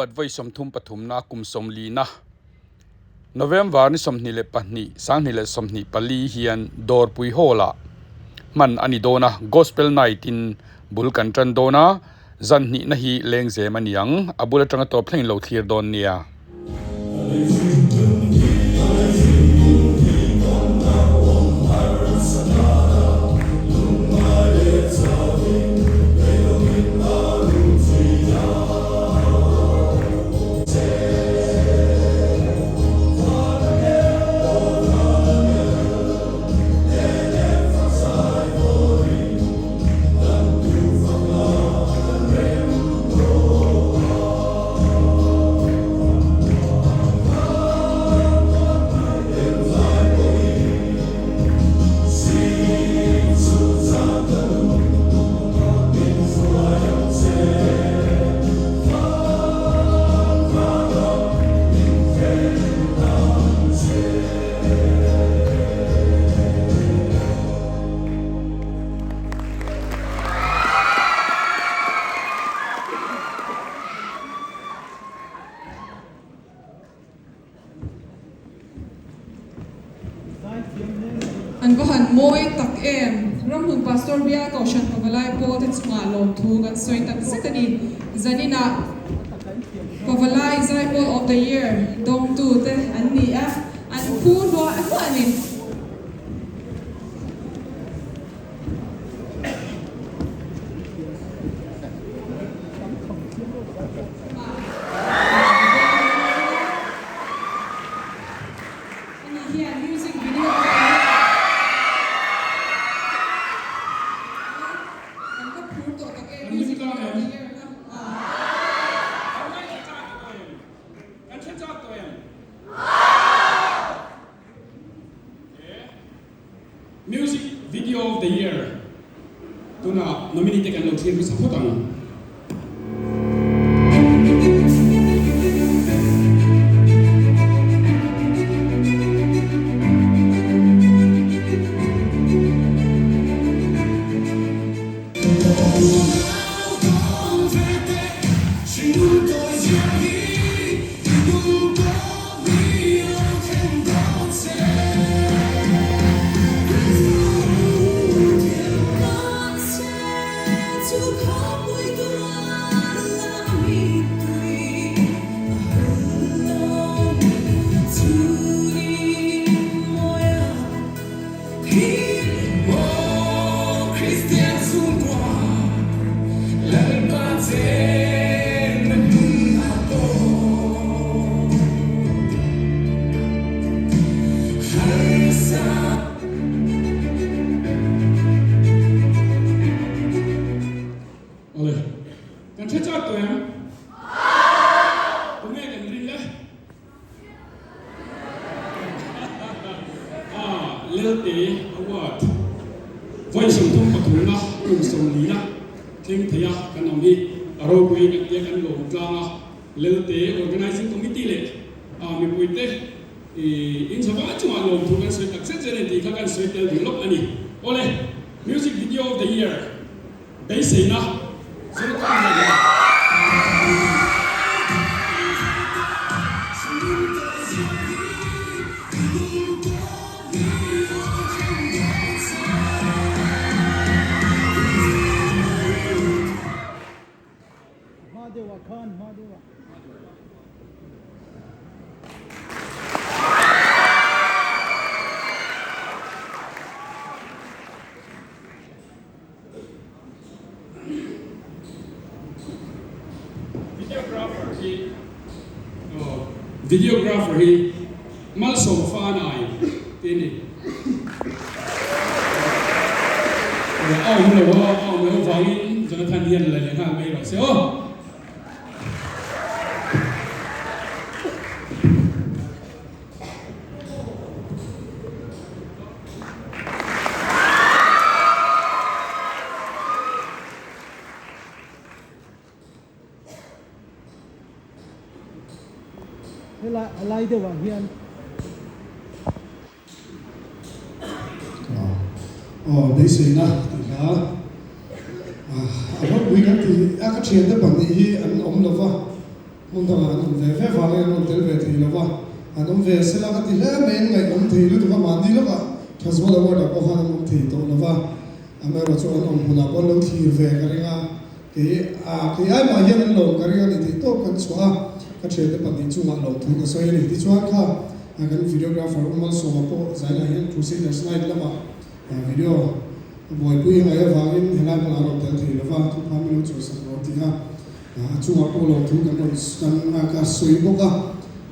Award vawi 33 na kum 40 na November ni 22 2024 hian Dawrpui Hall ah hman a ni dawn a, Gospel Night in bul kan tan dawn a, zan hnihna hi lengzem a ni ang, a bul atanga tawp thlengin lo thlir dawn nia. An va han mawi tak em! Ramhun Pastor Bial Kohhran Pavalai Pawl te chungah lawmthu kan sawi tak zet a ni. Zaninah Pavalai Zaipawl of the Year dawngtu te an ni a, an phu hluah hluah a ni. Music Video of the Year tunah nominee te kan lo thlir hmasa phawt ang. Awle, kan hre chak tawh em? Tunge kan rin le? Ah, Lelte Award vawi 33 na kum 40 na thleng thei a kan awm hi a ropui kan tia kan lawm tlang a, Lelte Organising Committee leh mipuite in chhava chungah lawmthu kan sawi tak zet zet a ni tih kha kan sawi tel duh lawk a ni. Awle, Music Video of the Year Beiseina Jonathan Lianhna. Videographer hi Videographer hi Malsawm Fanai tih a ni. A awm lo a, a awm loh avangin Jonathan hian la leh nghal mai rawh se aw. Helai a lai deuh ah hian. Aw beiseina tih hla a ropui kan ti a ka thiante pahnih hi an awm lova. Hmun dangah an awm ve ve vangin an rawn tel ve thei lo va, an awm ve sela ka ti hle mai, an ngaihawm thei lutuk a, mahni lawkah Thazual Award ah pawh khan an awm thei tawh lo va, amaherawh chu an awm hmunah pawh an lo thlir ve ka ring a, kei ah kei ai mah hian an lawm ka ring a ni theih tawp kan chhuah a, ka thiante pahnih chungah lawmthu ka sawi a ni. Tichuan kha kan videographer U Malsawma pawh zainah hian Crusaders Night lamah Video a buaipui ngai avangin helai hmunah a rawn tel thei lova, thupha min lo chhuahsak rawh tih a, a chungah pawh lawmthu kan rawn kan ka sawi bawk a.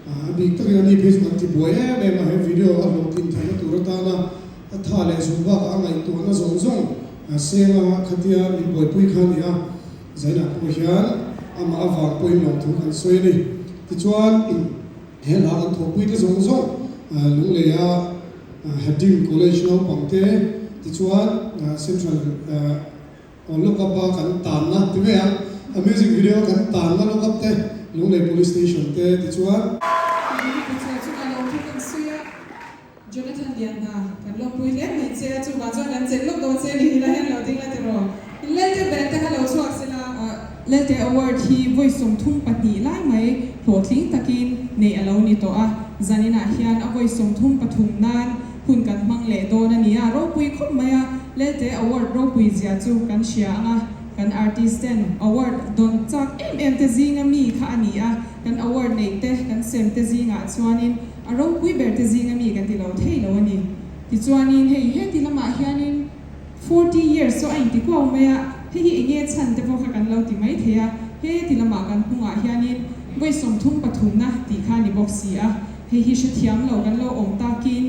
A bik takin ani phei chu kan ti buai em em a, he video a hlawhtlin theihna tur atana a tha leh zung bakah a ngaihtuahna zawng zawng senga khatia min buaipui kha a ni a, zainah pawh hian amah avang pawhin lawmthu kan sawi a ni. Tichuan he hla kan thawhpuite zawng zawng Lungleia Heading College naupangte tichuan Central aw look up a kan tanna ti mai ang, a music video a kan tanna look up te Lunglei Police Station te tichuan. Tih chu chungah lo thu kan sawi a, Jonathan Lianhna kan lawmpui hle mai che a, chuvang chuan kan chelh lawk dawn che ni hi la hian lo ding la tiraw. Lelte band te kha lo chhuak sela. Lelte Award hi vawi 32 lai mai hlawhtling takin neih a lo ni tawh a, zaninah hian a vawi 33 nan hun kan hmang leh dawn a ni a, ropui khawp mai a, Lelte Award ropui zia chu kan hria ang a, kan artist ten award dawn chak em em te zinga mi kha a ni a, kan award neih te kan sem te zingah chuanin a ropui ber te zinga mi kan ti lo thei lo a ni. Tichuanin hei heti lamah hianin. 40 years chu a inti kuau mai a, hei hi enge chhan te pawh kha kan lo ti mai thei a, he ti lamah kan hnungah hianin vawi 33na tih kha a ni bawk si a, hei hi hrethiam lo kan lo awm takin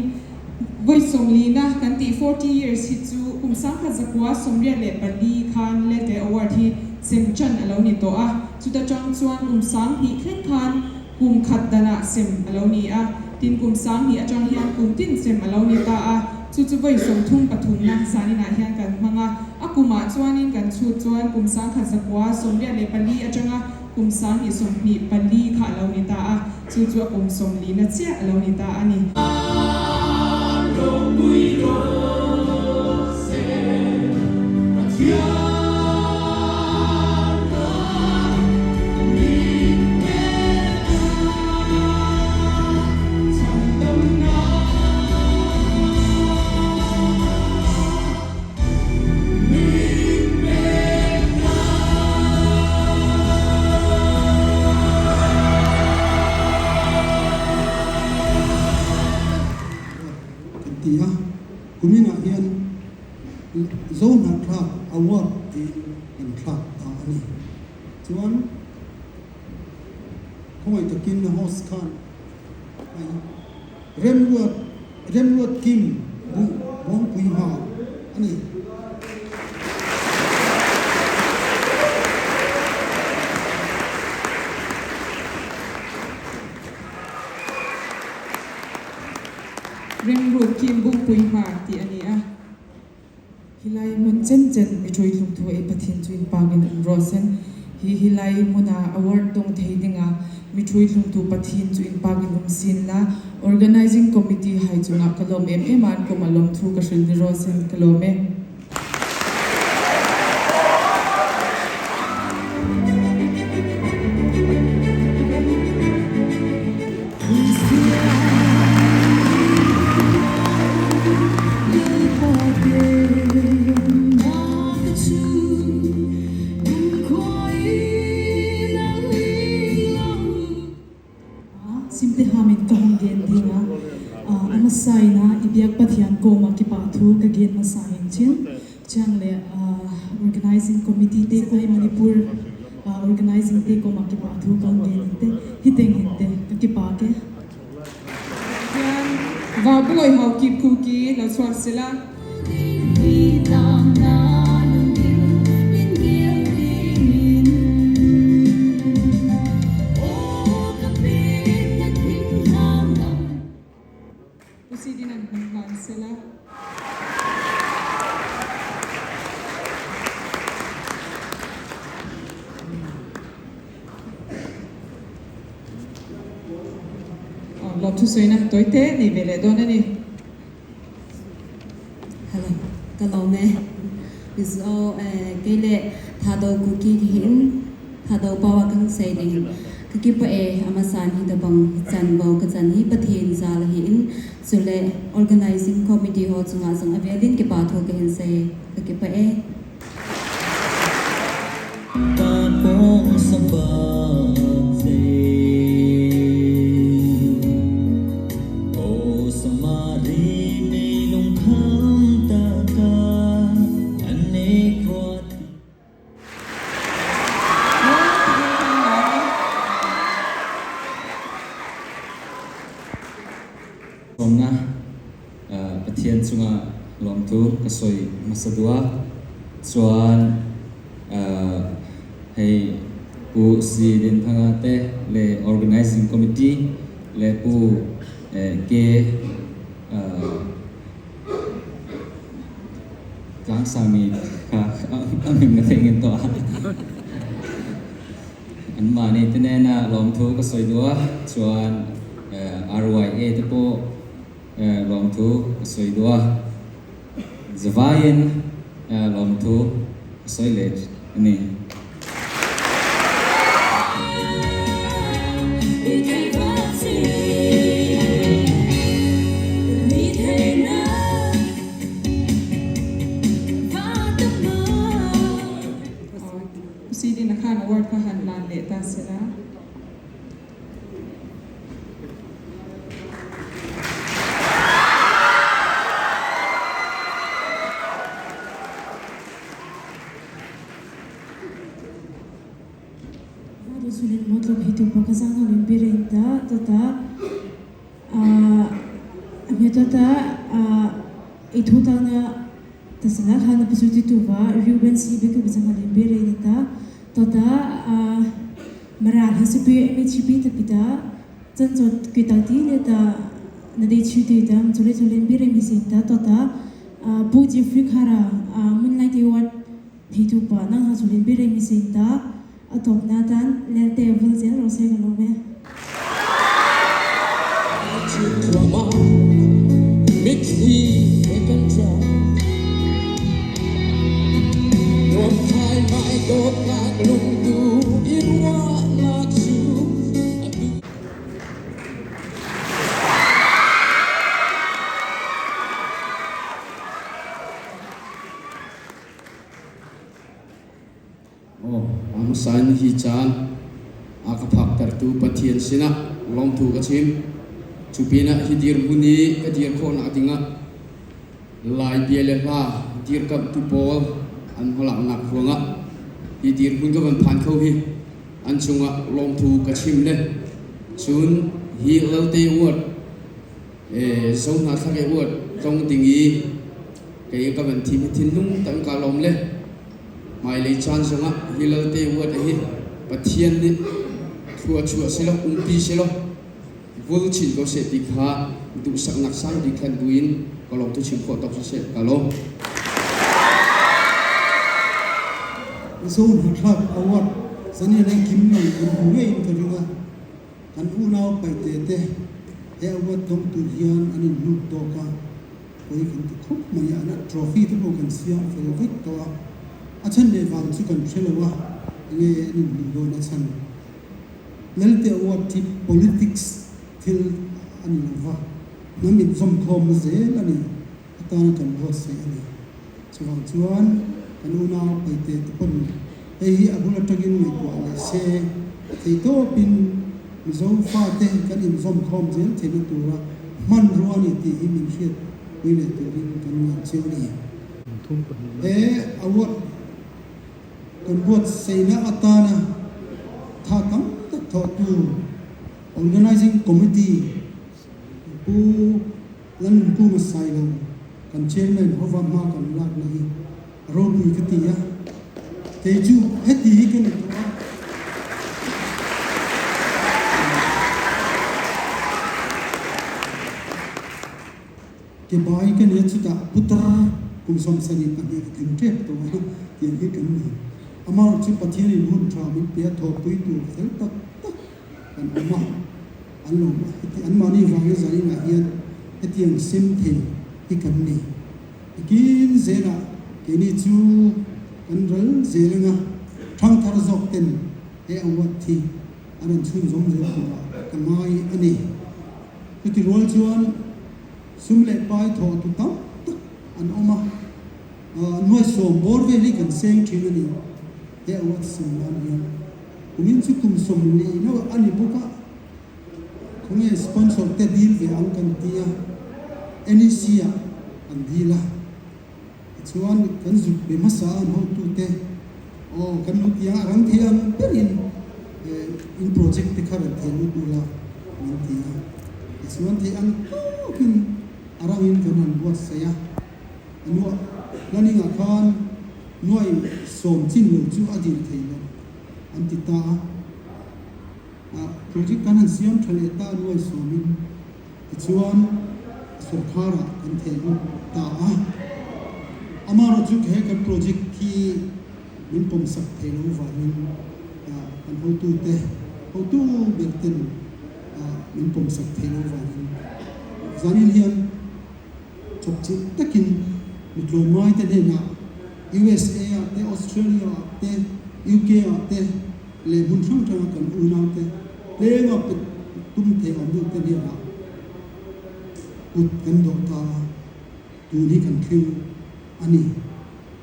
vawi 40na kan tih 40 years hi chu kum 1984 khan Lelte Award hi sem chan a lo ni tawh a, chuta tang chuan kum 2000 thleng khan kum khat danah sem a lo ni a, tin kum 2000 atang hian kum tin sem a lo ni ta a, chu chu vawi 33na zaninah hian kan hmang a, a kumah chuanin kan chhut chuan kum 1984 atanga kum 2024 kha a lo ni ta a, chu chu a kum 40na chiah a lo ni ta a ni. Kan ti a, kuminah hian Zohnahthlak Award tiin kan thlak ta a ni. Chuan khawngaih takin host khan ai Remruat Remruat Kim buh Bawngpui hma a ni. Remruat Kim Bawngpui hma tih a ni a. Hilai hmun chen chen mi thui tluk thu ei Pathian chu in pangin um rawh sen. Hi hilai hmuna award dawng thei dinga mi thui tlung tu Pathian chu in pangin um sin la. Organizing Committee hai chungah ka lawm em em a an kum a lawm thu ka hrilh ni rawh sen ka lawm e. Simte hamin ka hung gen ding a, a hmasain a i biak Pathian kawm a kipa thu ka gen hmasa in chin chiang leh Organizing Committee te kawm Manipur Organizing te kawm a kipa thu ka hung gen in te hiteng hin te ka kipa ke. Hian Vabawih ho kip khu ki lo chhuak sela. Pu Sidin an hmang hlan sela. Lawmthu sawina tawi te nei ve leh dawn a ni. Hello, ka lawm e. Mizo kei leh Thado Kuki hi in Thado Pawa kan sawi ding. Ka ki pa e ama san hi dabang hi chan bo ka chan hi Pathian zal hi in chule organizing committee ho chungah zong a velin ki pa thu ka hin sei ka ki pa e. Sawmna Pathian cungah lawmthu ka sawi hmasa duh a. Chuan hei Pu Si Dinthanga te le Organizing Committee le Pu K Tlangsangmi kha a hming na theih ngin tawh a. Anmahni te nena lawmthu ka sawi duh a, chuan RYA te pawh lawmthu ka sawi duh a, zavaiin lawmthu ka sawi leh a ni. Sidin a khan award kha han lan leh ta se la. Theitu pa nang ha chulin birei mi sin ta a tawp na tan Lelte vul zel rawh se ka lawm e. Aw, a hmasa in hi caan a ka phaktertu Pathian sinah lawmthu ka chim. Cu pinah hi dirhmun i ka dir khawhnak dingah Lai bia le hla dirkamhtu pawl an hmalaknak ruangah hi dirhmun ka van phan kho hi an cungah lawmthu ka chim le cun hi Lalte Award zo hna thlak e uat tlong ding i kei ka van thim hi thinlung tam ka lawm le hmailei caan zongah hi lalte uat hi Pathian nih thlua chuah selaw umpi selaw vul chin ko seh ti kha duhsaknak sang bik khan buin ka lawmthu chim khawh tawk siseh ka lawm. Zo hnahthlak award zani leng kim lo in hmu ngei in ka ring a. Kan unau paite te he award dawng tur hian an inhnuk tawk a, pawi kan ti khawp mai a, an a trophy te pawh kan siam fel vek tawh a, a chhan leh vang chu kan hre lo a, enge an inhmuh dawn a chhan? Lelte award hi politics thil a ni lo va, hnam inzawmkhawmna zel a ni atana kan buatsaih a ni. Chuvang chuan kan unau paite te pawn hei hi a bul atangin ngaihtuah leh se, theitawpin Mizo fate kan inzawmkhawm zel theihna tura hmanrua a ni tih hi min hriat pui leh turin kan ngen chiang a ni. He award kan buatsaihna atana tha tam tak thawhtu Organising Committee Pu Lalnunkunga Sailo kan chairman hova hma kan lakna hi a ropui ka ti a, kei chu heti hi ka ni tawh a. Ke bai ka nia chutah putar kum 72 ka tling tep tawh a, tiang hi kan ni. Amaherawhchu chu Pathianin hun tha min pe a, thawhpui tur fel tak tak kan awm a, an lo heti anmahni vangin zaninah hian hetiang sem thei hi kan ni. Tikin zelah keini chu kan ral zel anga thangthar zawk ten he award hi. an rawn chhunzawm zel turah ka ngai a ni. Chuti rual chuan sum leh pai thawh tu tam tak an awm a, nuaisawm bawr vel hi kan seng thin a ni. He award sem nan hian kumin chu kum 40 na a ni bawk a, khawnge sponsor te dil ve ang kan ti a, NEC ah kan dil a. Tichuan kan zuk be hmasa a an hotute aw kan lo ti a, a rang thei ang berin in project te kha rawn thei lut ula min ti a. Tichuan thei ang tawkin a rangin kan han buatsaih a, a nuah planning ah khan nuai sawm chin lo chu a dil thei lo an ti ta a. Project kan han siam tha leh ta nuai sawmin. Tichuan, sawrkharah kan thei lut ta a. Amaherawhchu he kan project hi min pawmsak thei lo vangin kan hotute, hotu ber ten min pawmsak thei lo vangin zanin hian chawpchilh takin mi tlawmngaite hnenah USA ah te, Australia ah te, UK ah te leh hmun hrang hranga kan unaute Tlenga pet tum thei awm deuh te hnenah kut kan dawh ta a, tun hi kan thleng a ni.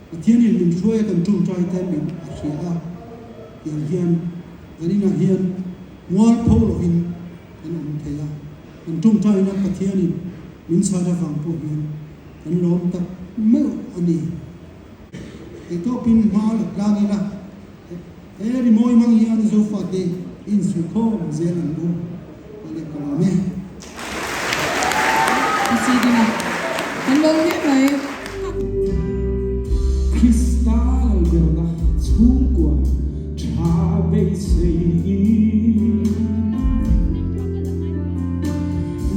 Pathianin min hruai a kan tawngtai te min a hria a, tiang hian zaninah hian mual pho lovin kan awm thei a, kan tawngtaina Pathianin min chhan avang pawh hian kan lawm tak meuh a ni. Theitawpin hma la tlang ila. He rimawi hmang hian Zofate insuihkhawm zel an u a leh ka lawm e. Ka chi ding a, kan lawm hle mai. Krista lalberna chhungkua tha beisei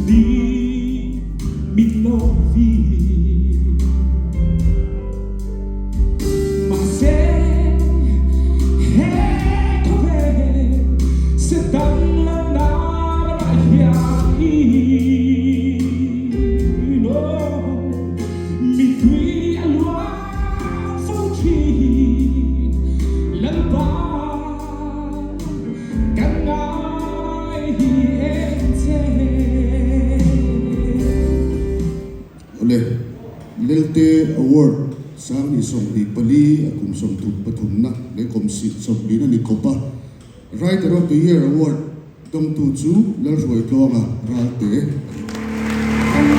ni min lo vi. Mahse, he khawvel se danglamna ramah hian i aw mitui a luang fo thin. Lalpa kan ngai hi eng che. Awle, Lelte Award sang ni 24 a kum 33 na leh kum 40 na ni kawp a, Writer of the Year Award dawngtu chu Lalhruaitluanga Ralte a ni.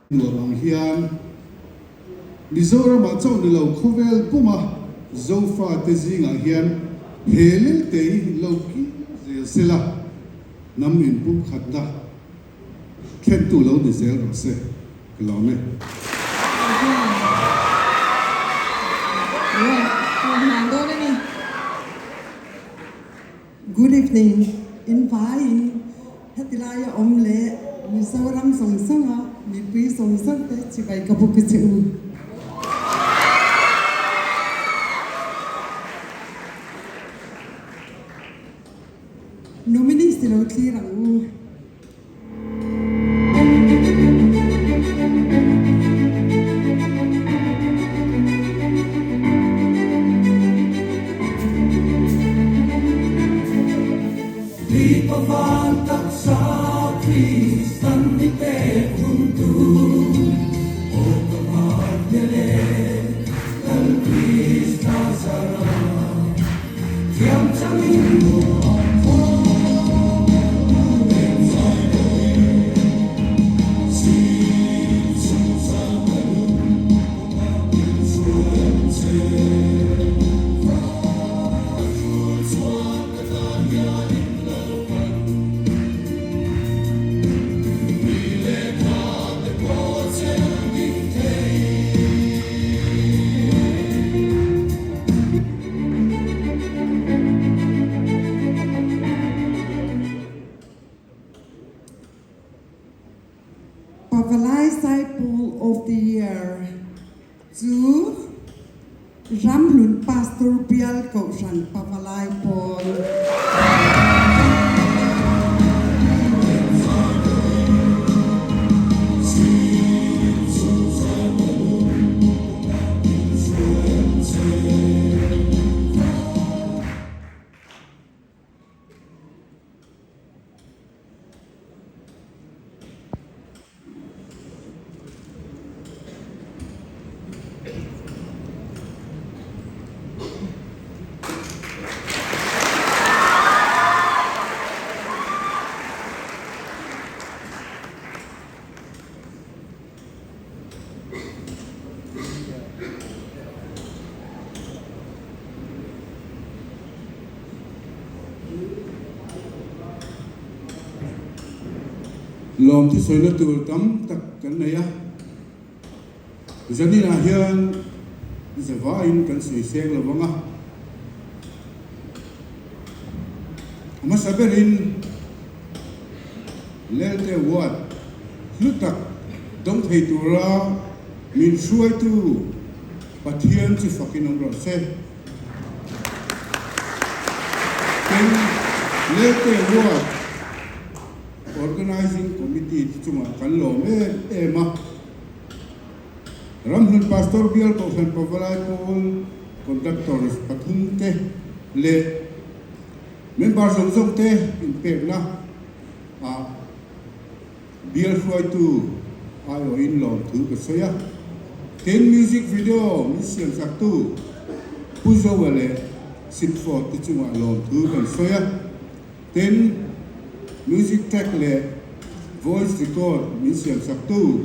Nuam ang hian Mizoramah chauh ni lo khawvel puma Zofate zingah hian he leltei lo kir zel sela hnam inpumkhatna thlentu lo ni zel rawh se. Ka lawm e. Good evening in vaiin heti laia awm leh Mizoram zawng zawnga mipui zawng zawng te chibai ka buk a che u. Nominees ti lo thlir ang u. Chu Ramhlun Pastor Bial Kohhran Pavalai Pawl. Lawm thusawina tur tam tak kan nei a, zaninah hian zavaiin kan sawi seng lo vang a, a hmasa berin Lelte Ward hlu tak dawng thei tura min hruaitu Pathian chu fakin awm rawh se. Tin, Lelte Ward Organizing Committee te chungah kan lawm em em a. Ramhlun Pastor Bial Kohhran Pavalai Pawl Conductors pathum te leh member zawng zawng te inpekna ah Bial hruaitu aiawhin lawmthu ka sawi a. Tin, music video min siamsaktu Pu Zoa leh Sipfawt te chungah lawmthu kan sawi a. Tin, music track leh voice record min siamsaktu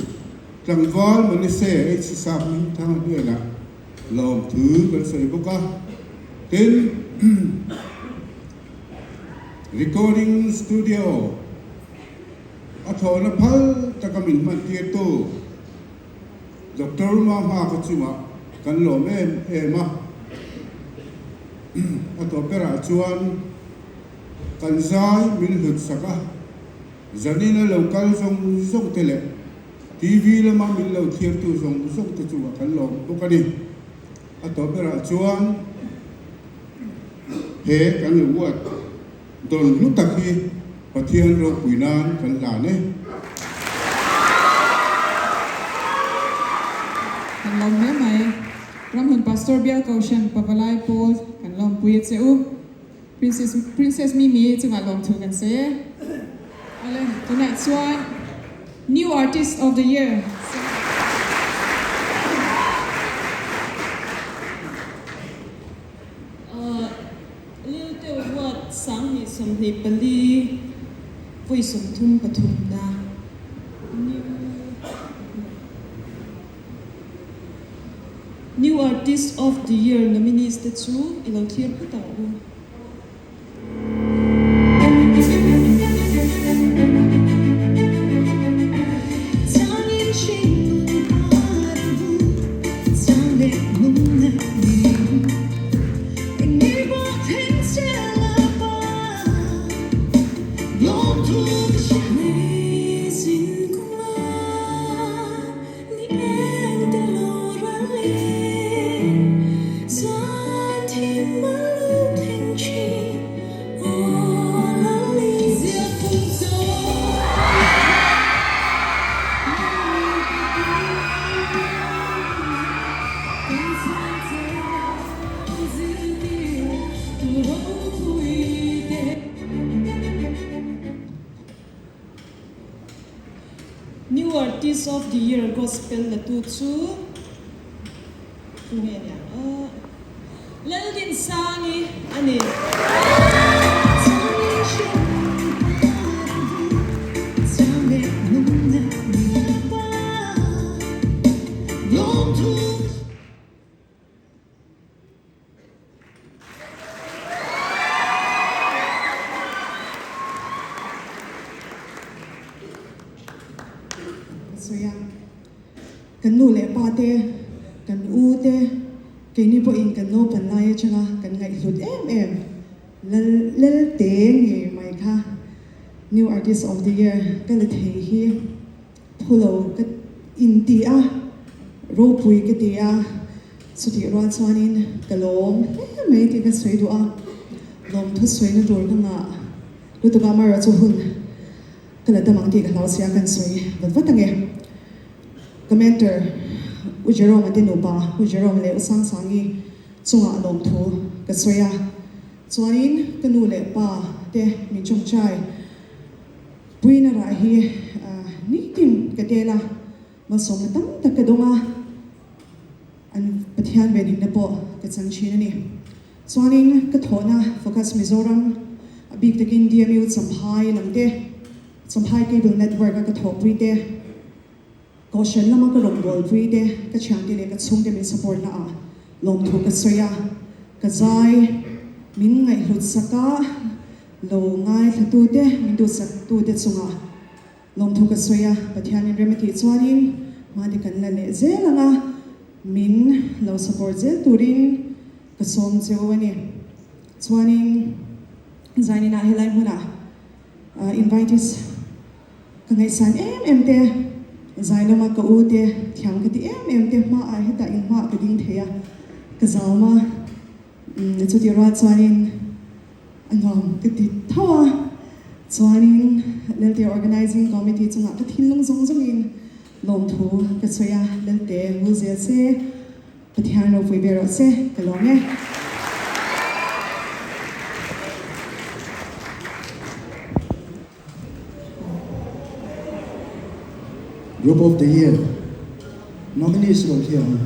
Tlangval Manise H Sap Hmingthanga hnenah lawmthu kan sawi bawk a. Tin, recording studio A thawhna phal taka min hmantirtu Doctor Mahma ka chungah kan lawm em em a. A tawp berah chuan kan zai min hlut sak a, zanina lo kal zawng zawng te leh TV lama min lo thirtu zawng zawng te chungah kan lawm bawk a ni. A tawp berah chuan he kan reward Dawn hlu tak hi Pathian ropui nan kan hlan e. Kan lawm hle mai. Ramhun Pastor Bial Kohhran Pavalai Pawl kan lawmpui a che u. Princess Princess Mimi chungah lawmthu kan sawi e. Awle, tunah chuan New Artist of the Year. Lilte Award 2024 vawi 33 na New New Artist of the Year nominees te chu i lo thlir phawt ang u. New Artist of the Year Gospel la tu chu tu nge nia aw Laldinsangi a ni. Ka sawi a, kan nu leh pa te, kan u te, keini pawhin kan naupan lai atanga kan ngaihhlut em em Lal Lelte ngei mai kha New Artist of the Year ka la thei hi phulo ka inti a. Ropui ka ti a, chutih rual chuanin ka lawm hle mai tih ka sawi duh a, lawmthu sawina tur ka ngah lutuk a, amaherawhchu hun ka la tam ang tih ka hlau sia kan sawi vat vat ang e. Ka mentor U Jerome a te nupa U Jerome leh U Sangsangi chungah lawmthu ka sawi a, chuanin ka nu leh pa te min chawngchai puina rah hi nitin ka tel a. Malsawmna tam tak ka dawng a, an Pathian venhimna pawh ka chang thin a ni. Chuanin ka thawhna Focus Mizoram, a bik takin DMU Champhai lam te, Champhai Cable Network a ka thawhpui te, Kohhran lama ka rawngbawlpui te, ka thiante leh ka chhungte min support na ah lawmthu ka sawi a, ka zai min ngaihhlut sak a, lo ngaithla te, min duhsak tute chungah Lawmthu ka sawi a, Pathianin rem a tih chuanin mahni kan la leh zel ang a, min lo support zel turin ka sawm che u a ni. Chuanin Zainina helai hmunah invitees ka ngaihsan em em te, Zailawma ka u te, thiam ka ti em em te hmaah hetah inhmaah ka ding thei a, ka zam a, chutih rual chuanin A nuam ka ti tho a, chuanin Lelte Organising Committee chungah ka thinlung zawng zawngin lawmthu ka sawi a, Lelte vul zel se, Pathian ropui ber rawh se, ka lawm e. Group of the Year nominees lo hi ang.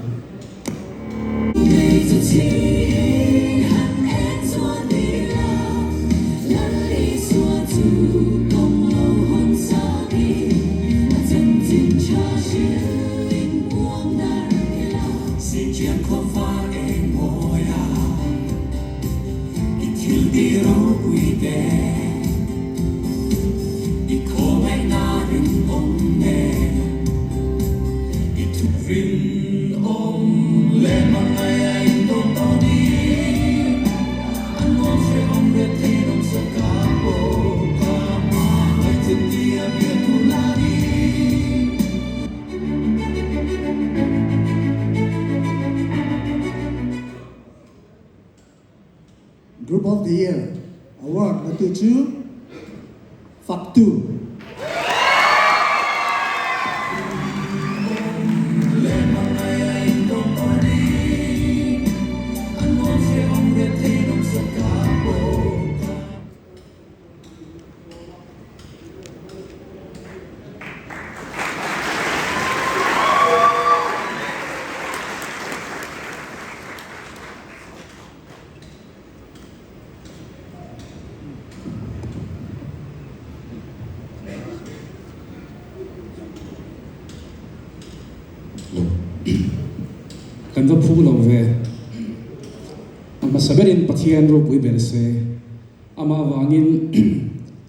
Group of the Year award la tu chu Faktu. Kan va phu lo ve. A hmasa berin Pathian ropui ber se. Amah avangin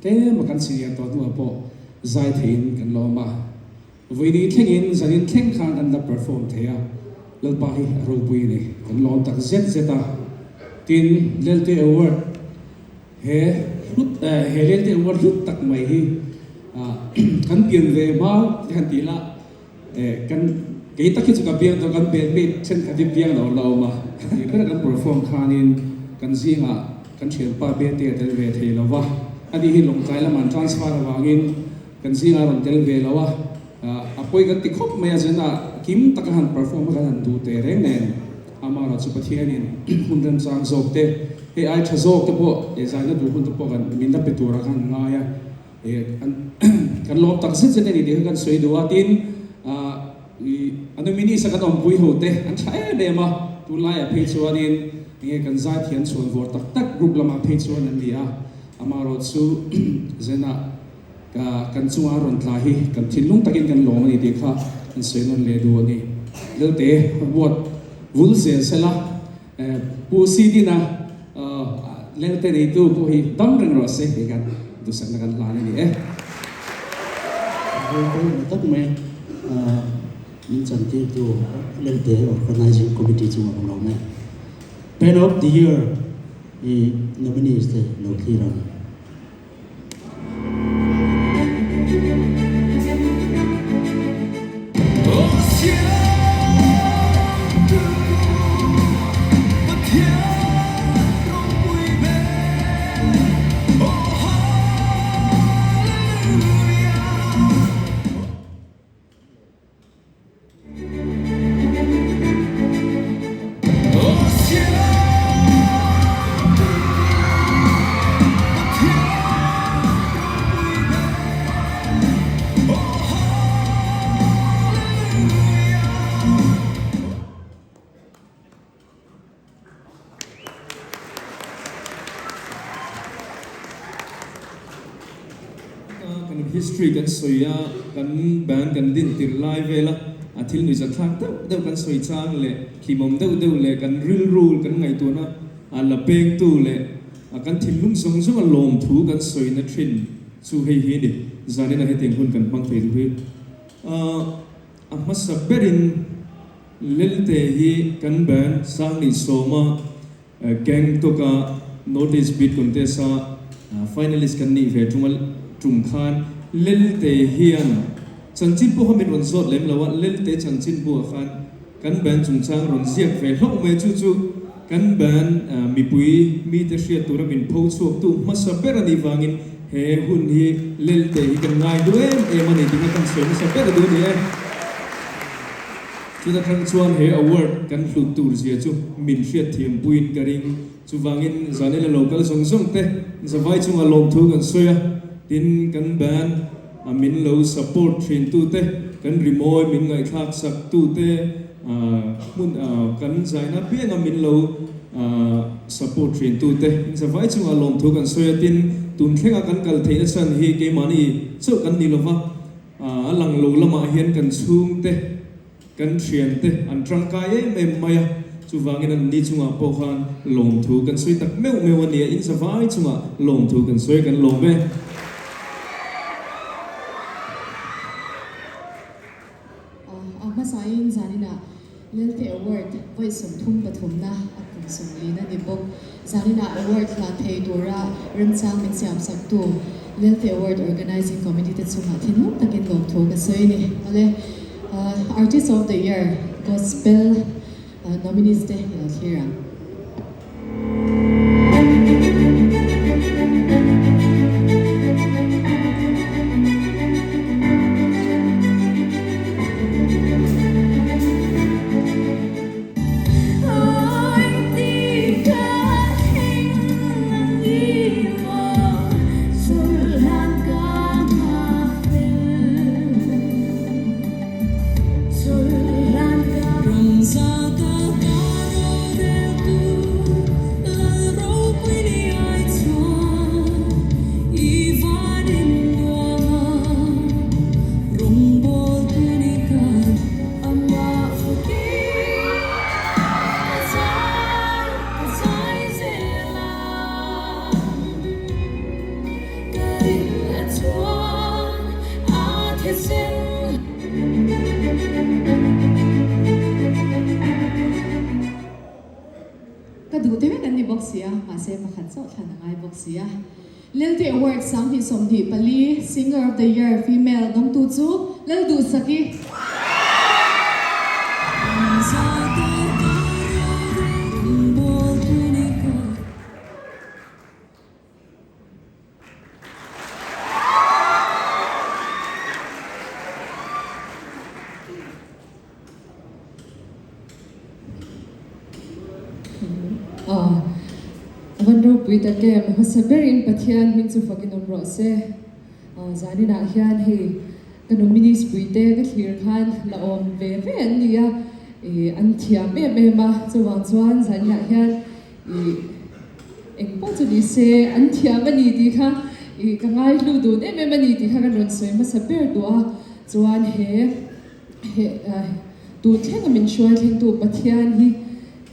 tlem a kan senior tawh hnuah pawh zai theiin kan la awm a. Vawiini thlengin zanin thleng khan kan la perform thei a, Lalpa hi a ropui a ni, kan lawm tak zet zet a. Tin, Lelte Award he hlut he Lelte Award hlut tak mai hi kan pian ve hma te han tih lah kan kei tak hi chu ka piang tawh kan bandmate thenkhat hi piang lo an la awm a, tih ber kan perform khanin kan zingah kan thianpa Bete a tel ve thei lo va, ani hi Lawngtlai lamah an transfer avangin Kan zingah a rawn tel ve lo a, a pawi kan ti khawp mai a, zena kim taka han perform a kan han duh teh reng nen, amaherawh chu Pathianin hun remchang zawk te, hei ai tha zawk te pawh eh zaina duh hun te pawh kan min la pe tura kan han ngai a, eh kan kan lawm tak zet zet a ni tih kha kan sawi duh a, tin a nominees a kan awmpui ho te an tha em em a, tunlaiah phei chuanin enge kan zaithiam chhuan vawr tak tak group lamah phei chuan an ni a, amaherawh chu zena. Ka kan chunga rawn tla hi kan thinlung takin kan lawm a ni tih kha kan sawi nawn leh duh a ni. Lelte buat vul zel sela Pu Sidina Lelte neitu pawh hi dam reng rawh se tih kan duhsakna kan hlan a ni e. Ropui tak mai min chantirtu Lelte Organizing Committee chungah ka lawm e. Band of the Year i nominees te lo thlir ang. history kan sawi a, kan band kan din tirh lai vel a, a thil nuihzathlak deuh deuh kan sawi chang leh hlimawm deuh deuh leh kan rilru kan ngaihtuahna a la pengtu leh a kan thinlung zawng zawng a lawmthu kan sawina thin chu hei hi a ni. Zanin a hetiang hun kan hmang thei duh hi a hmasa berin Lelte hi kan band Sangni Sawma Gangtok a North East Beat Contest a finalist kan nih ve tum a tum khan Lelte hian chanchin pawh kha min rawn zawt lem lo a, Lelte chanchin buah khan kan band chungchang rawn ziak ve hlauh mai chu chu kan band mipui mite hriat tura min pho chhuaktu hmasa ber a nih vangin he hun hi Lelte hi kan ngai duh em em a ni tih kha kan sawi hmasa ber duh a ni e. Chuta thang chuan he award kan hlut tur zia chu min hriat thiam puiin ka ring. Chuvangin Zanela lo kal zawng zawng te zavai chunga lawmthu kan sawi a, tin kan band a min lo support thin tu te, kan rimawi min ngaihthlak sak tu te, hmun kan zaina pianga min lo support thin tu te zavai chunga lawmthu kan sawi a, tin tun thlenga kan kal theihna chhan hi keimahni chauh kan ni lova, A lang lo lamah hian kan chhungte, kan thiante an tangkai em em mai a, chuvangin an ni chungah pawh khan lawmthu kan sawi tak meuh meuh a nia, in zavai chungah lawmthu kan sawi kan lawm e. A hmasain zaninah Lelte Award vawi 33na a kum 40na ni bawk. Zaninah award hlan thei tura remchang min siamsaktu Lelte Award Organizing Committee te chungah thinlung takin lawmthu ka sawi a ni. Awle, Artist of the Year Gospel nominees te i lo thlir ang. Ka duh te vek an ni bawk si a, mahse pakhat chauh thlan a ngai bawk si a. Lelte Award 2024 Singer of the Year Female dawngtu chu Lalduhsaki. A van ropui tak em, hmasa berin Pathian hming chu fakin awm rawh se. Zaninah hian hei ka nominees puite ka thlir khan la awm ve ve an ni a, an thiam em em a, chuvang chuan zaninah hian Ih, eng pawh chu ni se, an thiam a ni tih kha ih ka ngaihlu dun em em a ni tih kha kan rawn sawi hmasa ber duh a, chuan he he tun thlenga min hruai thlengtu Pathian hi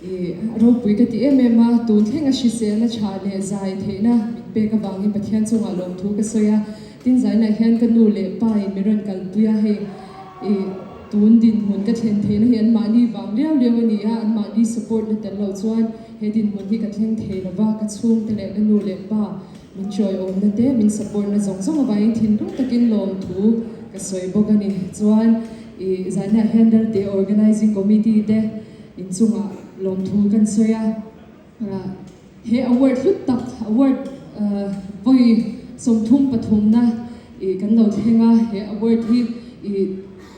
ih ropui ka ti em em a, tun thlenga hriselna tha leh zai theihna min pek avangin Pathian chungah lawmthu ka sawi a, tin zainah hian ka nu leh pa in min rawn kalpui a, hei ih. Tun dinhmun ka thlen theihna hi anmahni vang liau liau a ni a, anmahni support na tel lo chuan he dinhmun hi ka thleng thei lo va, ka chhungte leh ka nu leh pa min chawiawmna te, min support na zawng zawng avangin thinlung takin lawmthu ka sawi bawk a ni. Chuan i zanah hian Ralte Organizing Committee te inchungah lawmthu kan sawi a. He award hlut tak, award vawi 33na i kan lo thleng a, he award hi i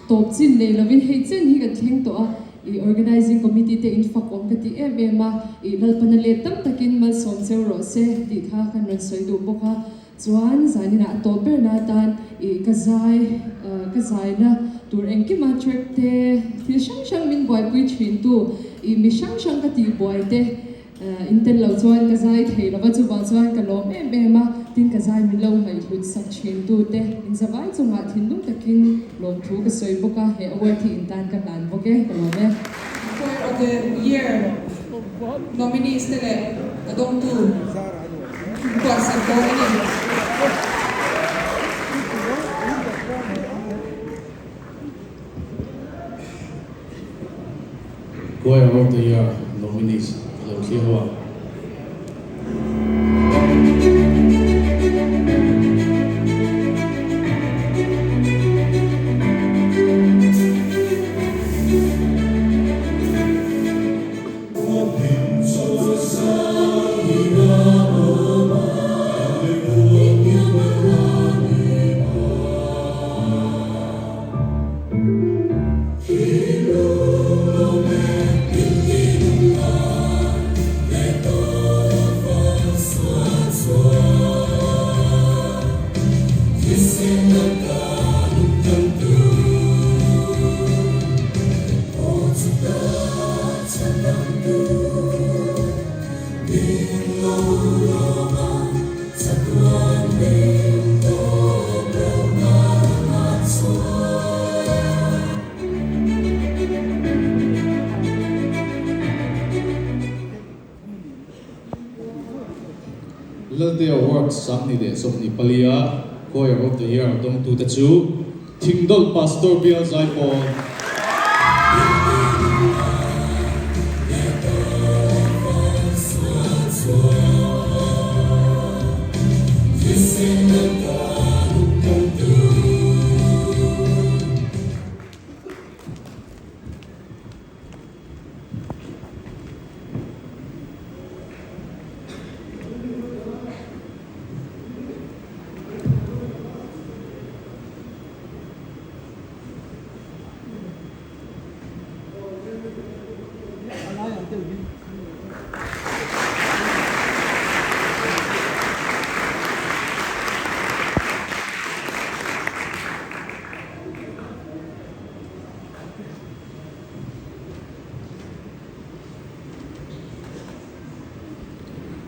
tawp chin nei lovin hei chen hi kan thleng tawh a, i organizing committee te in fak awm ka ti em em a, i Lalpana let tam takin malsawm cheu rawh se tih kha kan rawn sawi duh bawk a, chuan zaninah a tawp berna atan i ka zai ka zaina tur engkima track te thil hrang hrang min buaipui thin tu i mi hrang hrang ka tih buai te. In tel lo chuan ka zai thei lo va, chuvang chuan ka lawm em em a. Tin ka zai min lo ngaihhlut sak thin tu te in zavai chungah thinlung takin lawmthu ka sawi bawk a, he award hi in tan ka hlan bawk e, ka lawm e. Choir of the Year nominees te leh a dawngtu kuahsak dawn a ni. Choir of the Year nominees a lo thlir ho a. Lalte Award 2024-a Choir of the Year dawngtute chu Thingdawlh Pastor Bial Zaipawl,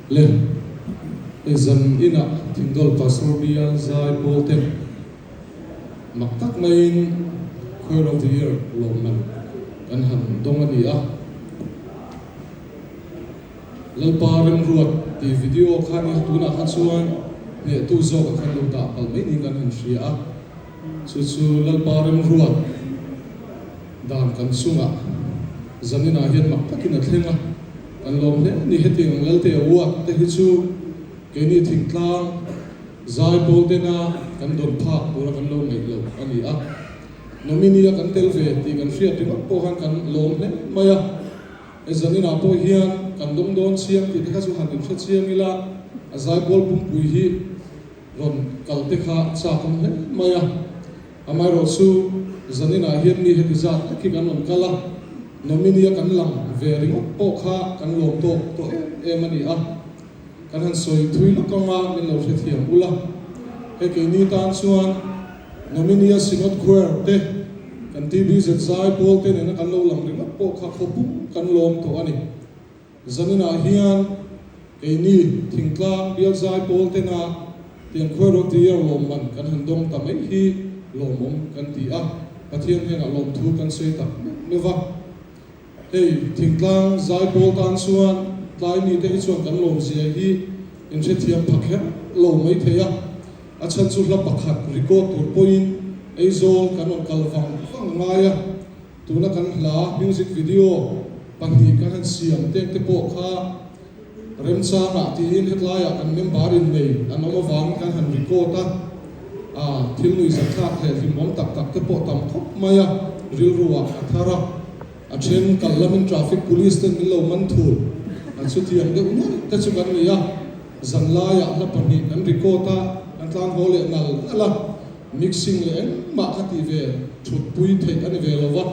Le zan inah Thingdawl Pastor Bial Zai Pawl te mak tak maiin Choir of the Year lawmman kan han dawng a ni a. Lalpa Remruat tih video kha nia tunah kha chuan hnehtu zawk a khan lo dah palh mai niin kan han hria a. Chu chu Lalpa Remruat dan kan chungah zaninah hian mak takin a thleng a, kan lawm hle a ni. Hetiang ang Lalte Award te hi chu keini thingtlang zai pawl tena kan dawn phak tura kan lo ngaih loh a ni a. Nominee a kan tel ve tih kan hriat ringawt pawh khan kan lawm hle mai a. He zaninah pawh hian kan dawng dawn chiang tih te kha chu han inhre chiang ila, a zaipawl pumpui hi rawn kal te kha chak awm hle mai a. Amaherawhchu, zaninah hian mi heti zat lek hi kan rawn kal a, nominee-a kan lang ve ringawt pawh kha kan lawm tawk tawh em em a ni a. Kan han sawi thui lawk ang a, min lo hrethiam ula. Hei keini tan chuan nominee-a Synod Choir te, kan TBZ zai pawl te nena kan lo lang ringawt pawh kha khawpum kan lawm tawh a ni. Zaninah hian keini thingtlang bial zai pawl tena tiang khuai rawh ti a lawmman kan han dawng ta mai hi lawmawm kan ti a, Pathian hnenah lawmthu kan sawi tak meuh meuh va. Hei thingtlang zai pawl tan chuan tlai mite hi chuan kan lawmzia hi inhrethiam pha kher lo mai thei a, a chhan chu hla pakhat record tur pawhin Aizawl kan rawn kal vang vang ngai a. Tuna kan hla music video pahnih kan han siam tek te pawh kha remchangah tiin hetlaiah kan member in nei an awm avangin kan han record a, ah thil nuihzat thlak leh hlimawm tak tak te pawh tam khawp mai a, rilru ah a thar a, a then kal lamin traffic police ten min lo man thul a chutiang deuh nuaih te chu kan nei a, zanlaiah hla pahnih kan record a, kan tlang haw leh nal nal a. Mixing leh engmah kha tih ve thut pui theih a ni ve lo va,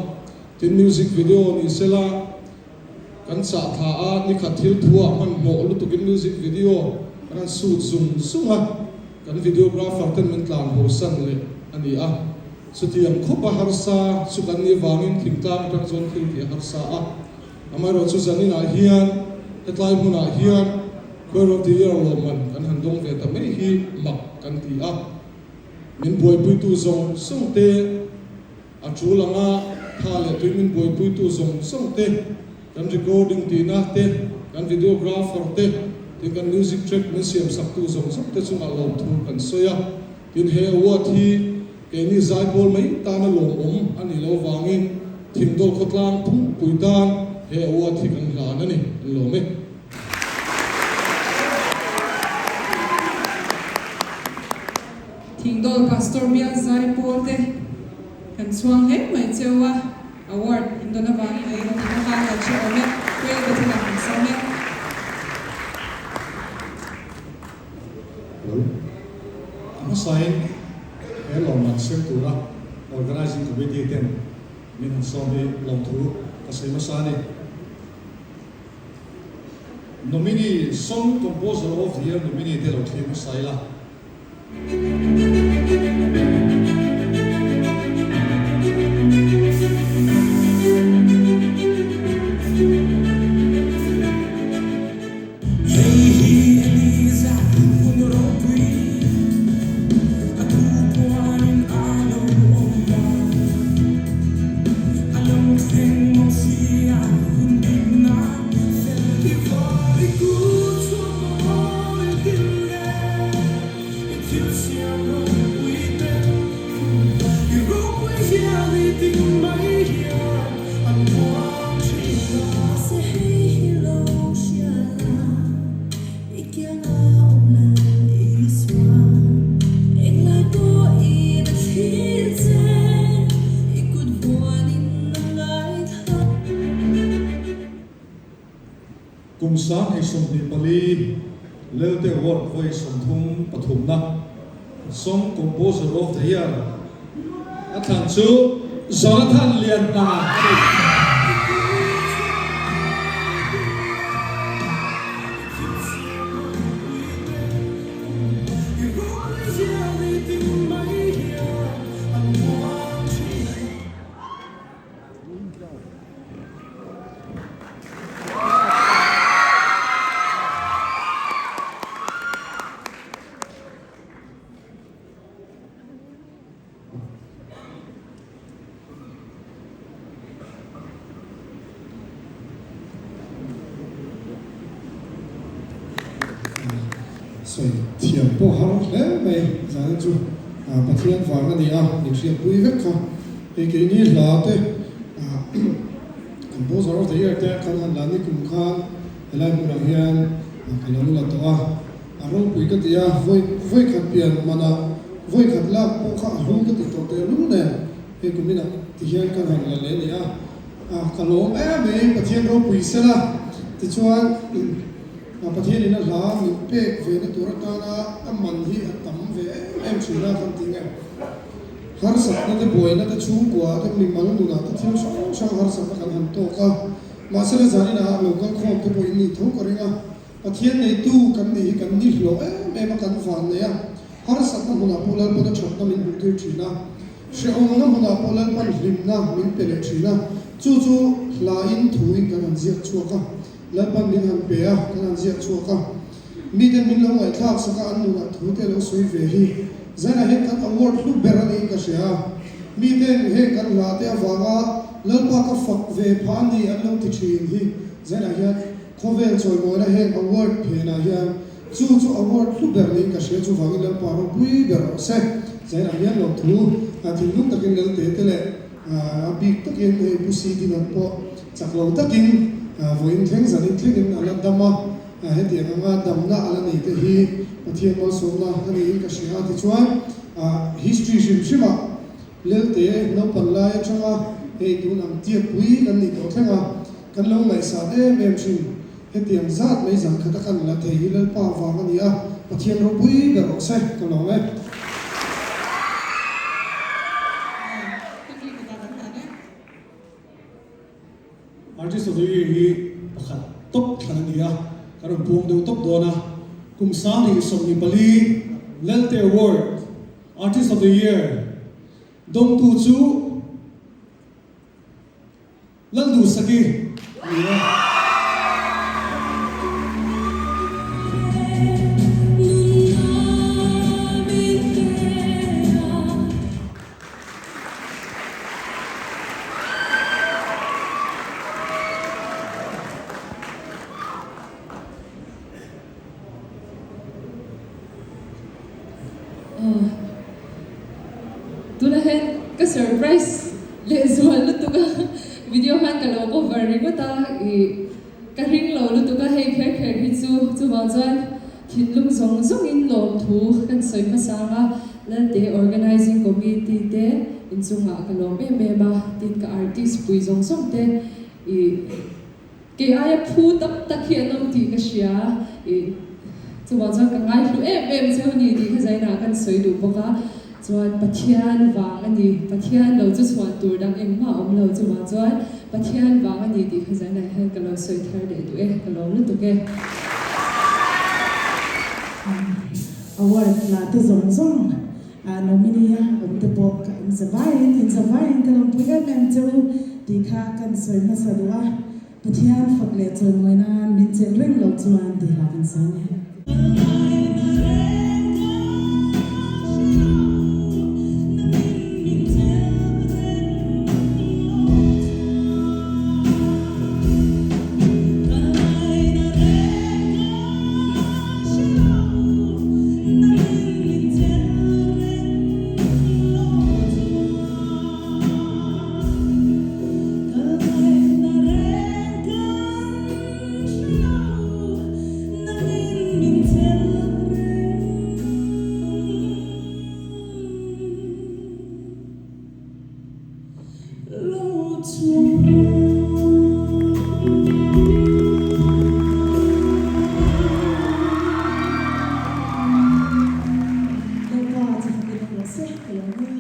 tin music video ni sela kan chah thla a, nikhat thil thu ah hmanhmawh lutukin music video kan han shoot zung zung a, kan videographer ten min tlan haw san leh a ni a, chutiang khawp a harsa chu kan nih vangin thingtlang atang chuan thil tih a harsa a, amaherawhchu zaninah hian hetlai hmunah hian Choir of the Year lawmman kan han. dawng ve ta mai hi mak kan ti a. Min buaipuitu zawng zawng te, a tul anga tha leh tui min buaipuitu zawng zawng te, kan recording tihna te, kan videographer te, tin kan music track min siamsaktu zawng zawng te chungah lawmthu kan sawi a. Tin, he award hi keini zaipawl mai tana lawmawm a nih loh avangin Thingdawl khawtlang phungpui tan he award hi kan hlan a ni, an lawm e. Thingdawl Pastor Bial Zaipawl te kan chhuang hle mai cheu a, award in dawn avangin a eng emaw khan kan hre awm e, Quail Bethel-ah kan sawm e. Hello. A hmasain he lawmman sem tura Organizing Committee ten min han sawm hi lawmthu ka sawi hmasa a ni. Nominee, Song Composer of the Year nominee te lo thlir hmasa ila. Kum 2024 Lelte Award vawi 33 na Song Composer of the Year a thlan chu Jonathan Lianhna a ni. Sawi thiam pawh har hle mai zan chu Pathian vang a ni a, min hriatpui vek kha. Hei keini hla te Composer of the Year te kan han la ni kum khan helai hmunah hian ka lo la tawh a. A ropui ka ti a, vawi vawi khat pian manah vawi khat lak pawh kha a hlu ka ti tawh teh lul nen hei kum inah ti hian ka rawn la leh a ni a, ka lawm em mai Pathian ropui sela tichuan Pathian in a hla min pek ve na tur atana a man hi a tam ve em em thin a kan tih nge harsatna te buaina te chhungkua te mimal nunah te thil hrang hrang harsatna kan han tawk a mahsela zaninah lo kal khawm te pawh in nih tho ka ring a. Pathian neitu kan nih hi kan ni hlawh em em a, kan van nei a, harsatna hmunah pawh Lalpan a thatna min hmuh tir thin a, hrehawmna hmunah pawh Lalpan hlimna min pe leh thin a, chu chu hlain thuin kan han ziak chhuak a, Lalpan min han pe a, kan han ziak chhuak a, miten min lo ngaihthlak sak a, an nunah thu te lo sawi ve hi Zainah hian kan award hlu ber a niin ka hria a, miten heng kan hla te avanga Lalpa ka fak ve phah a ni an lo ti thin hi Zainah hian Khawvel chawimawina heng award phenah hian chu chu award hlu ber niin ka hria chuvangin Lalpa ropui ber rawh se. Zainah hian lawmthu a thinlung takin Lelte te leh a bik takin hei Pu Si Dinat pawh chak lo takin vawiin thleng zanin thlengin a la dam a, hetiang anga damna a la nei te hi Pathian malsawmna a niin ka hria a tichuan history hrim hrimah Lelte naupang lai atanga hei tun ang tiakpui kan nih tawh thleng a, Kan lo ngaihsan em em thin. Hetiang zat mai zan khat a kan la thei hi Lalpa vang a ni a, Pathian ropui ber rawh se, ka lawm e. Artist of the Year hi pakhat tawp thlan a ni a, kan rawn puang deuh tawp dawn a. Kum 2024 Lelte Award Artist of the Year dawngtu chu Lalduhsaki a ni e. Tunah hian ka surprise lehzual lutuk a, video khan ka lo cover ringawt a, ih ka ring lo lutuk a hei kher kher hi chu chuvang chuan thinlung zawng zawngin lawmthu kan sawi hmasa ang a, Lalte Organizing Committee te inchungah ka lawm em em a, tin ka artist pui zawng zawng te ih Kei aia phu tam tak hi an awm tih ka hria i chuvang chuan ka ngaihlu em em cheu ni tih kha zainah kan sawi duh bawk a, chuan Pathian vang a ni, Pathian lo chu chhuan tur dang engmah a awm lo, chuvang chuan Pathian vang a ni tih kha zainah hian ka lo sawi thar leh duh e, ka lawm lutuk e. Award la te zawng zawng nominee a awm te pawh ka in za vaiin in za vaiin ka lawmpui em em che u tih kha kan sawi hmasa duh a, Pathian fak leh chawimawi nan min chelh reng loh chuan tih lah kan sang e.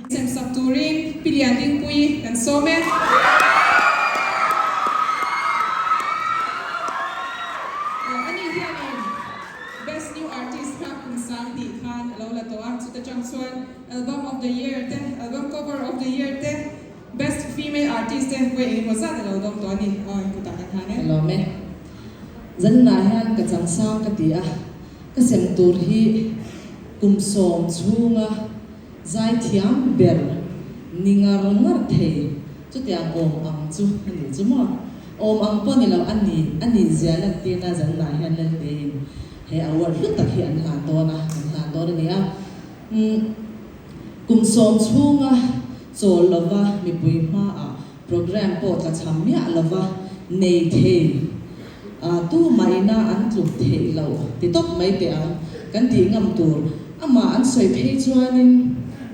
Semsak turin Pi Liandingpuii kan sawm e. Ani hianin Best New Artist kha kum 2000 khan a lo la tawh a, chuta chang chuan Album of the Year te, Album Cover of the Year te, Best Female Artist te vawi engemaw zat a lo dawng tawh a ni. Aw in kutah kan han e. Ka lawm e. Zaninah hian ka changsang ka ti a, ka sem tur hi kum sawm chhunga zaithiam ber ni ngar ngar thei chutiang awm ang chu a ni chu maw? Awm ang pawh ni lo a ni, a nih zia lantirna zaninah hian Lalteiin he award hlu tak hi an hlan dawn a, an hlan dawn a ni a. Umm, kum sawm chhunga chawl lova mipui hmaah program pawh tlachham miah lova nei thei a tu mahina an tluk theih loh ti tawp mai teh ang kan tih ngam tur amah an sawi phei chuanin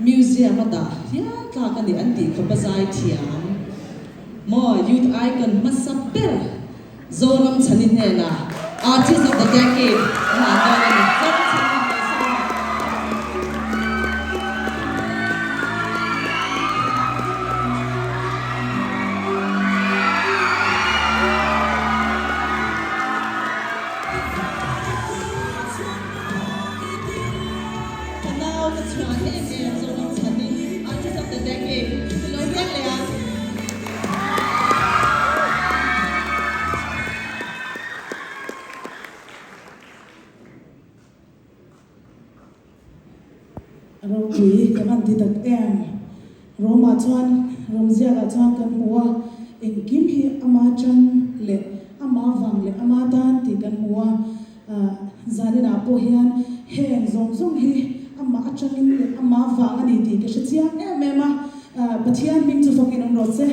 museum a dah hial tlak a ni an tih khawp a zai thiam maw youth icon hmasa ber Zoram Chhani hnenah Artist of the Decade a hlan dawn a ni. Zoram Chhani hnenah. Ka nau ka chhuah em em Zoram Chhani Artist of the Decade lo riak leh a. Ropui ka van ti tak em? Roma chuan Romziakah chuan kan hmu a, engkim hi ama chan leh ama vang leh ama tan tih kan hmu a. Zaninah pawh hian heng zawng zawng hi amah atangin leh amah vang a ni tih ka hre chiang em em a, Pathian hming chu fawkin awm rawh se.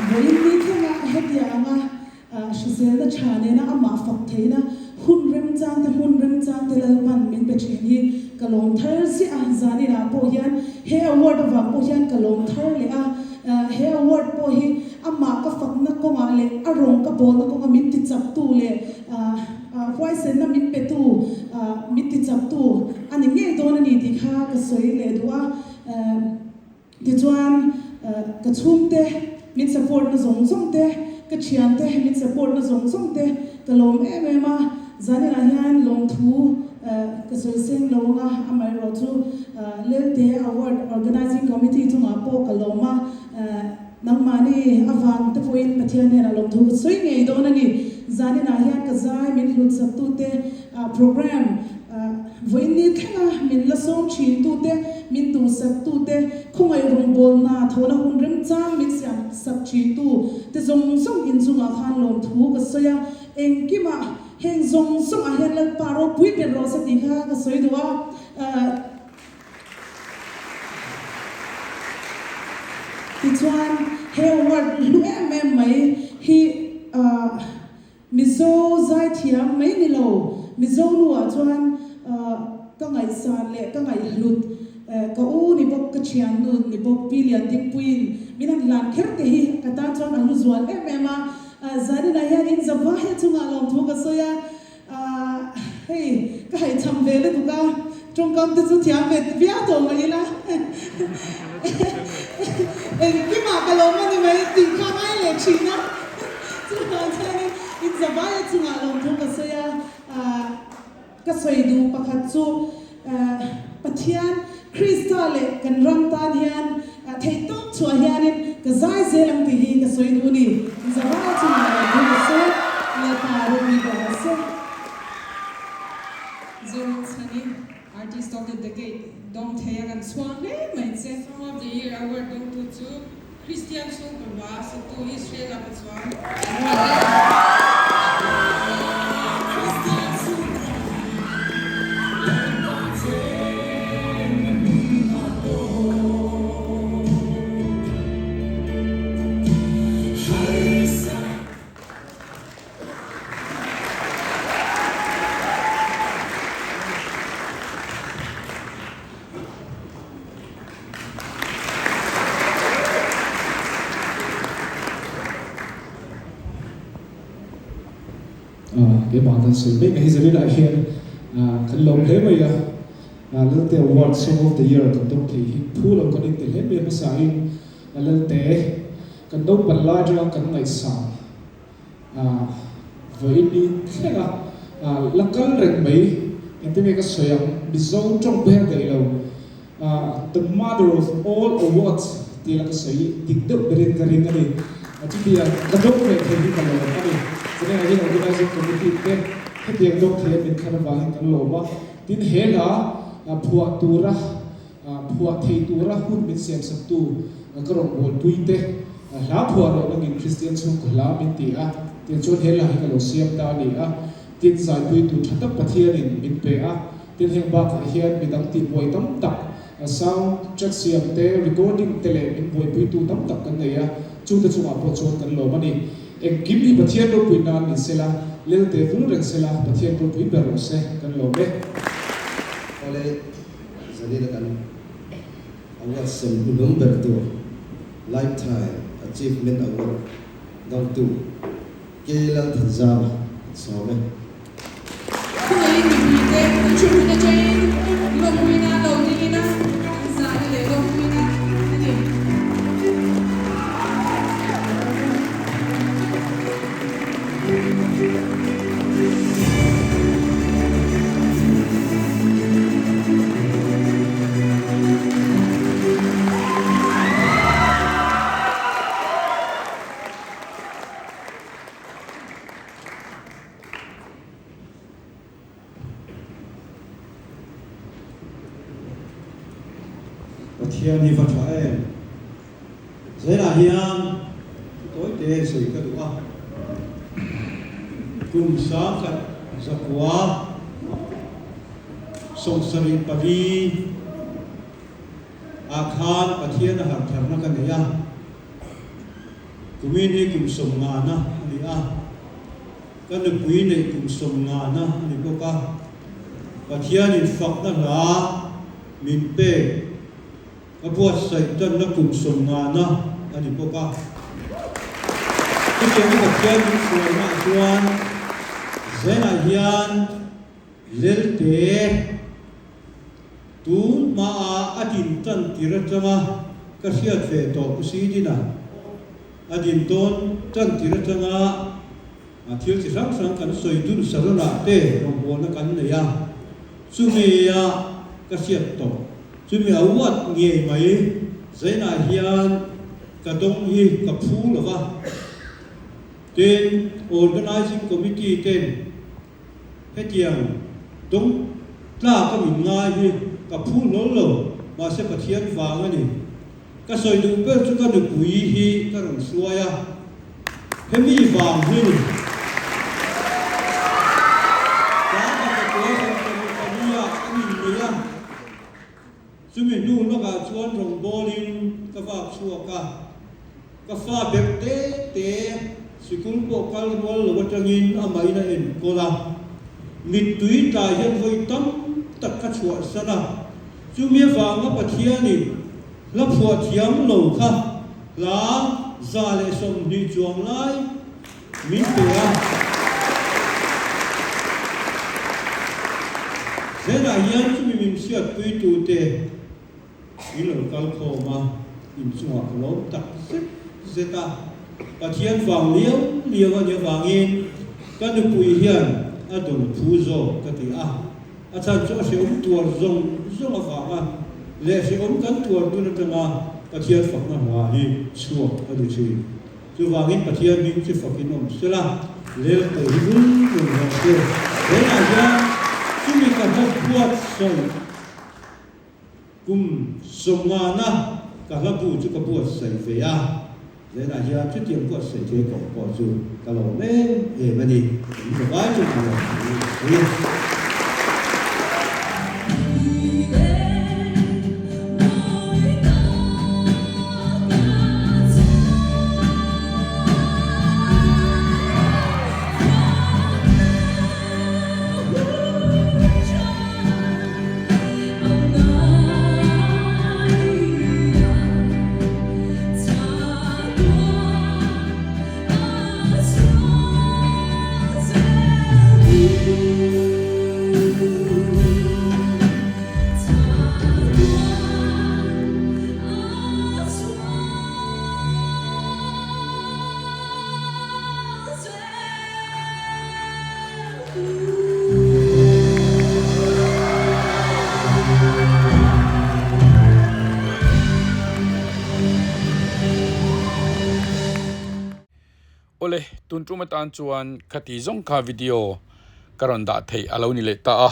Vawiin ni thlenga hetiang anga hriselna tha nena amah fak theihna hun remchang te hmun remchang te Lalpan min pe thin hi ka lawm thar ziah a, zaninah pawh hian he award avang pawh hian ka lawm thar leh a, he award pawh hi Amah ka fakna kawngah leh a rawng ka bawlna kawnga min tichaktu leh huaisenna min petu, min tichaktu a ni ngei dawn a ni tih kha ka sawi leh duh a. Tichuan, ka chhungte min support na zawng zawng te, ka thiante min support na zawng zawng te ka lawm em em a. Zaninah hian lawmthu ka sawi seng lo ang a, amaherawhchu Lelte Award Organizing Committee chungah pawh ka lawm a. Nangmahni avang te pawhin Pathian hnenah lawmthu ka sawi ngei dawn a ni. Zaninah hian ka zai min hlutsak tute program vawiin thlenga min la sawm thin tute, min duhsak tute, khawngaih rawngbawlna thawhna hun remchang min siam sak thin tu te zawng zawng inchungah khan lawmthu ka sawi a. Engkimah heng zawng zawngah hian Lalpa ropui ber rawh se tih kha ka sawi duh a. Tichuan he award hlu em em mai hi Mizo zaithiam mai ni lo, Mizo nu ah chuan ka ngaihsan leh ka ngaihhlut ka u ni bawk, ka thian nu ni bawk Pi Liandingpuiin min han hlan kher te hi ka tan chuan a hlu zual em em a. Zaninah hian in zavai a chungah lawmthu ka sawi a, hei ka haihchham ve lutuk a, tawngkam te chu thiam ve viau tawh mai ila engkimah ka lawm a ni mai tih kha ngai leh thin a, chuvang chuanin in zavai a chungah lawmthu ka sawi a. Ka sawi duh pakhat chu Pathian Krista leh kan ram tan hian theihtawp chhuah hianin ka zai zel ang tih hi ka sawi duh a ni. Zavai chungah lo thu ka se, Lalpa ropui ber rawh se. Zorinchhani, Artist of the Decade dawng thei a kan chhuang hle mai che. Song of the Year Award dawngtu chu Kristian chhungkaw hla satu Israel a pachuan Keimah kan sawi mek a hi Zarina hian kan lawm hle mai a, Lalte Award Song of the Year kan dawng thei hi phu lo kan inti hle mai a hmasain Lalte kan naupan lai atanga kan ngaihsang vawiin ni thleng a la kal reng mai engtin nge ka sawi ang Mizo tawng ber daih lo the mother of all awards tih la ka sawi dik deuh berin ka ring a ni chutiang ka dawng leh thei hi ka lawm a ni chutiang hian organizing committee te hetiang dawng thei a min khan avangin kan lawm a tin he hla phuah tura Phuah thei tura hun min siamsaktu ka rawn bualpui te, hla phuah rawh nangin Kristian chhungkaw hla min ti a, tiang chuan he hla hi ka lo siam ta a ni a, tin zaipuitu tha tak Pathianin min pe a, tin heng bakah hian midang tihbuai tam tak sound track siam te, recording te leh min buaipuitu tam tak kan nei a, chute chungah pawh chuan kan lawm a ni. Engkim hi Pathian ropui nan ni sela, Lelte vul reng sela, Pathian ropui ber rawh se, kan lawm e. Awle. Zanina kan award sem hnuhnung ber tur Lifetime Achievement Award dawngtu K Lalthanzama an sawm e. Khawngaihin mipuite an thu hun atangin lawmpuina lo dingin a, an zahna leh lawmpuina a ni. Pathian hi va tha em? Zelah hian thu tawi te sawi ka duh a, kum 1000 zakua 74 ah khan Pathian a harh tharna ka nei a, kumin hi kum 50 na a ni a, ka nupui neih kum 50 na a ni bawk a, Pathianin fakna hla min pek. Ka buatsaih tanna kum 50 na a ni bawk a. Chutianga Pathian min hruainaah chuan Zenah hian Lelte tun hmaah a din tan tir atanga ka hriat ve tawh si dina a din dawn tan tir atanga thil chi hrang hrang kan sawi dun Saronah te rawngbawlna kan nei a, chumi a ka hriat tawh. Chumi a uat ngei mai Zainah hian ka dawng hi ka phu lo va, tin Organising Committee ten hetiang dawng tlak a min ngai hi ka phu hlawl lo, mahse Pathian vang a ni. Ka sawi duh ber chu ka nupui hi ka rawn hruai a, hemi vang hi ni. Chumi hnu lawkah chuan rawngbawlin ka vak chhuak a, ka fa ber te te sikul pawh kal rual lo atangin amahin a enkawl a, mittui tlai hian vawi tam tak ka chhuahsan a, chumi avanga Pathianin hla phuah thiam lo kha hla 120 chuang lai Min pe a. Zenah hian chumi min hriatpuitute in lo kal khawm a, inchungah ka lawm tak zet zet a. Pathian vang liau liau a nih avangin ka nupui hian a dawn phu zawk ka ti a. A chhan chu a hrehawm tuar zawng zawng avanga leh hrehawm kan tuar dun atanga Pathian fakna hla hi chhuak a ni thin. Chuvangin Pathian hming chu fakin awm sela, lel te hi vul vul rawh se. Tunah hian chumi ka hla phuat sawi kum sawmngana ka hla bu chu ka buatsaih ve a, tunah hian chutiang buatsaih thei kawng pawh chu ka lawm em em a ni. Min zavai chu ka lawm thu a sawi. Awle, tun tum atan chuan khati zawng kha video ka rawn dah theih a lo ni leh ta a.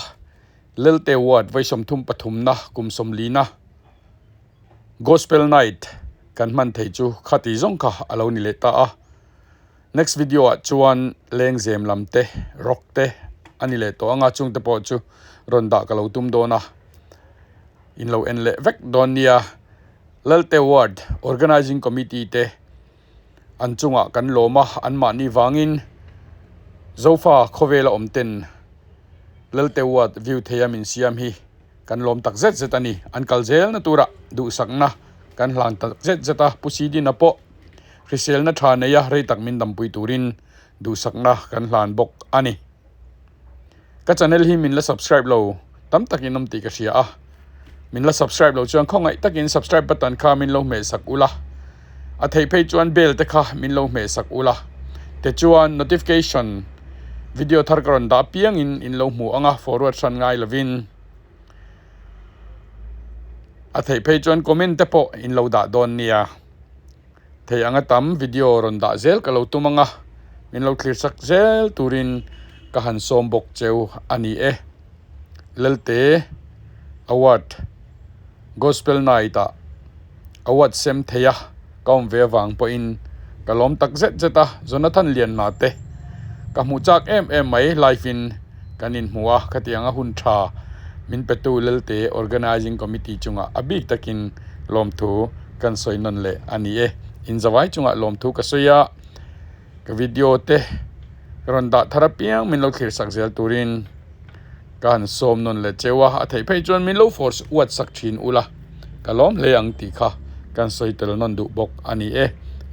Lelte Ward vawi 33na kum 40na Gospel Night kan hman theih chu khati zawng kha a lo ni leh ta a. Next video ah chuan lengzem lam te, rock te a ni leh tawh ang a, chungte pawh chu rawn dah ka lo tum dawn a. In lo en leh vek dawn nia. Lelte Ward Organising Committee te an chungah kan lawm a, anmahni vangin Zofa khawvela awm ten Lelte Ward view theia min siam hi kan lawm tak zet zet a ni. An kal zelna turah duhsakna kan hlan tak zet zet a, Pu Sidina pawh hriselna tha neia rei tak min dampui turin duhsakna kan hlan bawk a ni. Ka channel hi min la subscribe lo tam takin awm tih ka hria a, min la subscribe lo chuan khawngaih takin subscribe button kha min lo hmeh sak ula, a theih phei chuan bell te kha min lo hmeh sak ula, tichuan notification video thar ka rawn dah apiangin in lo hmu ang a, forward hran ngai lovin a theih phei chuan comment te pawh in lo dah dawn nia. Thei anga tam video rawn dah zel ka lo tum ang a, min lo thlir sak zel turin ka han sawm bawk cheu a ni e. Lelte Award Gospel Night ah award sem thei a ka awm ve avang pawhin ka lawm tak zet zet a, Jonathan Lianhna te ka hmuh chak em em mai live in kan inhmu a, khatiang a hun tha min petu Lelte Organizing Committee chungah a bik takin lawmthu kan sawi nawn leh a ni e. Inzawai chungah lawmthu ka sawi a, ka video te rawn dah thar apiang min lo thlir sak zel turin ka han sawm nawn leh cheu a, a theih phei chuan min lo force uat sak thin ula ka lawm hle ang tih kha kan sawi tel nawn duh bawk a ni e.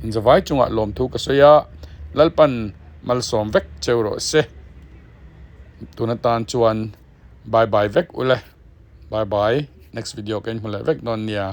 Inzawai chungah lawmthu ka sawi a, Lalpan malsawm vek cheu rawh se. Tun atan chuan bye bye vek ule. Bye bye next video ka inhmu leh vek dawn nia.